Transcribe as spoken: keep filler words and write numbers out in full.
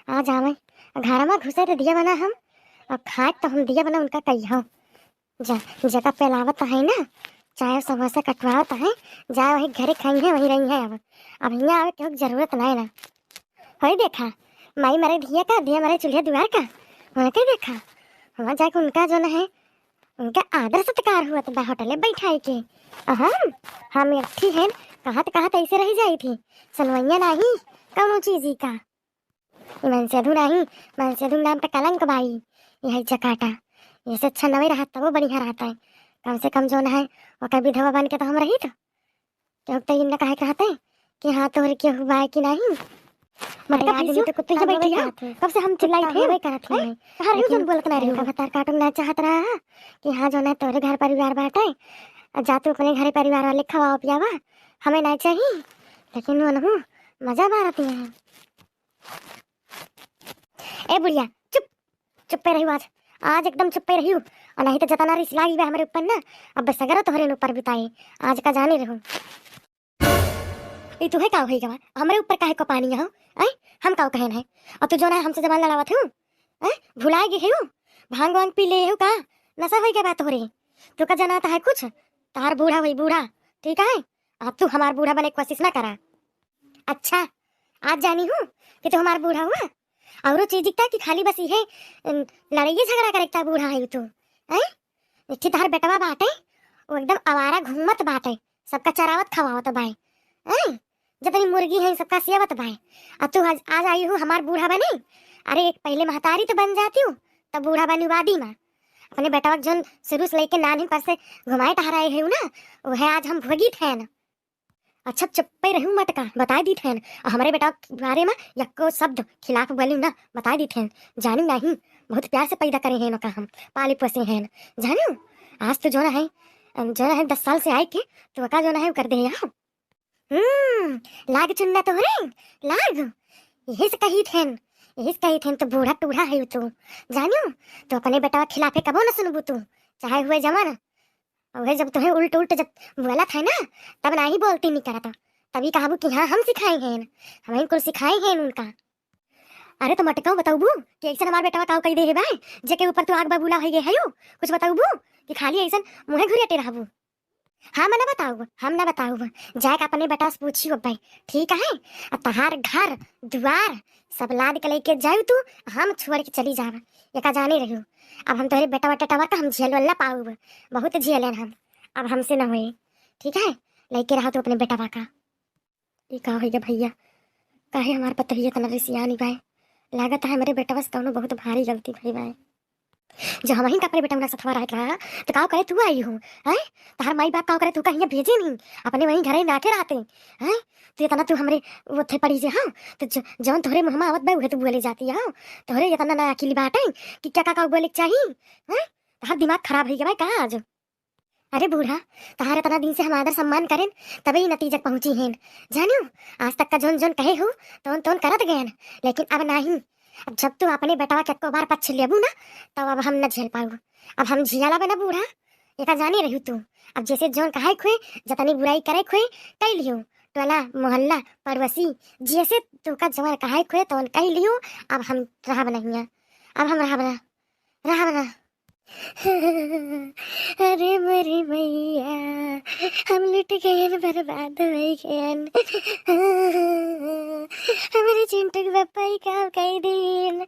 आ जावे, घर में घुसे तो दिया बना हम, और खाए तो हम दिया बना उनका कहियो। जा, जगह पे लावत है ना, चाय समोसा कटवावत है, जा वही घरे खाई है, वही रही है। अब, अब हियाँ आवे के जरूरत नहीं ना। होई देखा, माई मरे धिया का, धिया मरे चूल्हे दुआर का, वहाँ के देखा, वहाँ जाके उनका जो है, उनका आदर सत्कार हुआ तो बा होटले बैठाई के। अहम, हम एक थी हैं, कहाँ तो कहाँ तो ऐसे रह जाई थी, सुनवैया नहीं कौनो चीज ही का। ई मनसेधु नाही, मनसेधु नाम पे कलंक बाई, यही चकाटा। ऐसे अच्छा नवे रहत तबो बढ़िया रहत है। कम से कम जो है, ओकर विधवा बन के तो हम रही तो। केहू तो इन्ना कहे के रहते कि हाँ, तोहरे केहू बाय कि नाही। मटका मरे आज पीसू, तो कुत्ते ही हम बैठी वही है। कहत हैं। कब से हम चिल्लाई थे? वही करत हैं। हर यूं लेकिन जन बोलत ना रही। इनका भतार काटो ना चाहत रहा है कि हाँ, जो है, तोहरे घर परिवार बाटे, जा तू अपने घरे परिवार वाले खवाओ पियावा, हमें ना चाहिए। लेकिन वो नहु मजा मारती है। ए बुढ़िया, चुप, चुप्पे रहियो आज, आज एकदम चुप्पे रहियो, और नहीं तो जतना रिस लागी बा हमरे ऊपर ना, अब सगरो तोहरे ऊपर बिताए, आज का जाने रहू। ई तुहे का होई गवा, हमरे ऊपर काहे को पानी हो? ऐ, हम का कहन है? और तू जो ना हमसे जबान लड़ावत हूँ, ऐ, भुलाए गए हूँ, भांग वांग पी ले हूँ का, नशा होई गवा तोहरे? तू का जनाता है कुछ? तार बूढ़ा होई बूढ़ा, ठीक है? अब तू हमार बूढ़ा बने के कोशिश ना करा। अच्छा, आज जानी हूँ कि तू हमार बूढ़ा हुआ। औरो चीज दिखता कि खाली बस इहे, अम, लड़ाई झगड़ा करे के बूढ़ा है तू, हैं? एक ठे तोहर बेटवा बाटे, वो एकदम आवारा घूमत बाटे, सबका चरावत खवावत बाय, हैं? जतनी मुर्गी है सबका सियावत बाय। आ तू आज, आज आई हूँ हमार बूढ़ा बने? अरे, एक पहले महतारी तो बन जाती हूँ, तब बूढ़ा बनी वादी माँ। अपने बेटवा के जोन शुरू से लेके नानी पर से घुमाए टहराए है ना, वह आज हम भोगी थे ना। अच्छा, चुप्पे रहू मटका, बताए दी थेन। आ हमरे बेटा के बारे में यक्को शब्द खिलाफ बोली ना, बताए दी थेन। जानी नहीं, बहुत प्यार से पैदा करे हैं ओका हम, पाले पोसे हैं। जानू, आज तो जो ना है, अम, जो ना है, दस साल से आए के, तो ओका जो ना है, वो कर दे यहाँ। हम्म, लाग चुन्ना तोहरे, लाग। यही से कही थेन, यही से कही थेन, तो बूढ़ा टूढ़ा है तू। जानू, तो अपने बेटा के खिलाफे कबो न सुनबू तू, चाहे हुए जवन। उहे जब तुहे उल्ट उल्ट जब बोलत है ना, तब नाही बोलती नहीं करत। तभी कहबू कि हाँ, हम सिखाए हैं, हम ही कुल सिखाए हैं उनका। अरे तो मटकाऊ बताऊबू कि ऐसन हमार बेटवा काऊ कही दे है भाई, जेके ऊपर तू आग बबूला होई गए है यू? कुछ बताऊबू कि खाली ऐसन मुँहे घुरियाटे रहबू? हम ना बताऊब, हम ना बताऊब। जाए के अपने बेटा से पूछी अब भाई, ठीक है? आ तहार घर दुआर सब लाद के लेके जाऊ तू, हम छोड़ के चली जाब। एका जाने रहियो, अब हम तोहरे बेटवा टेटवा का हम झेल वाला पाऊब, बहुत झेलेन हम, अब हमसे ना होए, ठीक है? लेके रहा तू अपने बेटवा का। ई का होइगा भैया, काहे हमार पतोहिया इतना रिसियानी बाय? लागत है हमरे बेटवा से कौनो बहुत भारी गलती भई बाय। जो हमही का अपने बेटवा सथवा रहत रहा, तो काव करे तू आई हो, हैं? तहार माई बाप काव करे तू का हियां भेजे नहीं, अपने वहीं घरे नाके रहते, हैं? तू इतना तू हमरे ओथे पड़ी जे, हाँ? तो ज-, जवन तोहरे मुँह में आवत बा, उहे तू बोले जाती हो। तोहरे इतना ना अकिल बाटे कि क्या का, का बोले के चाही, हैं? तहार दिमाग खराब होई गवा का आज? अरे बूढ़ा, तहार इतना दिन से हम आदर सम्मान करेन, तबे ई नतीजा पहुँची हैं। जानू, आज तक का जोन जोन कहे हो, तोन तोन करत गएन, लेकिन अब नाही। अब जब तू अपने बेटवा के एको बार पक्ष लेबू ना, तब अब हम न झेल पाऊ। अब हम झियाला बे ना बूढ़ा, एका जाने रही तू। अब जैसे जोन कहे खुए, जतनी बुराई करे खुए, कह लियो। टोला, मोहल्ला, पड़ोसी, जैसे तू का जवन कहे खुए, तोन कह लियो। अब हम रहब नहीं, अब हम रहब ना, रहब ना। अरे मोरी मैया, हम लुट गएन, बर्बाद हो गएन। हमरे चिंटू के पापा ई का कह देन।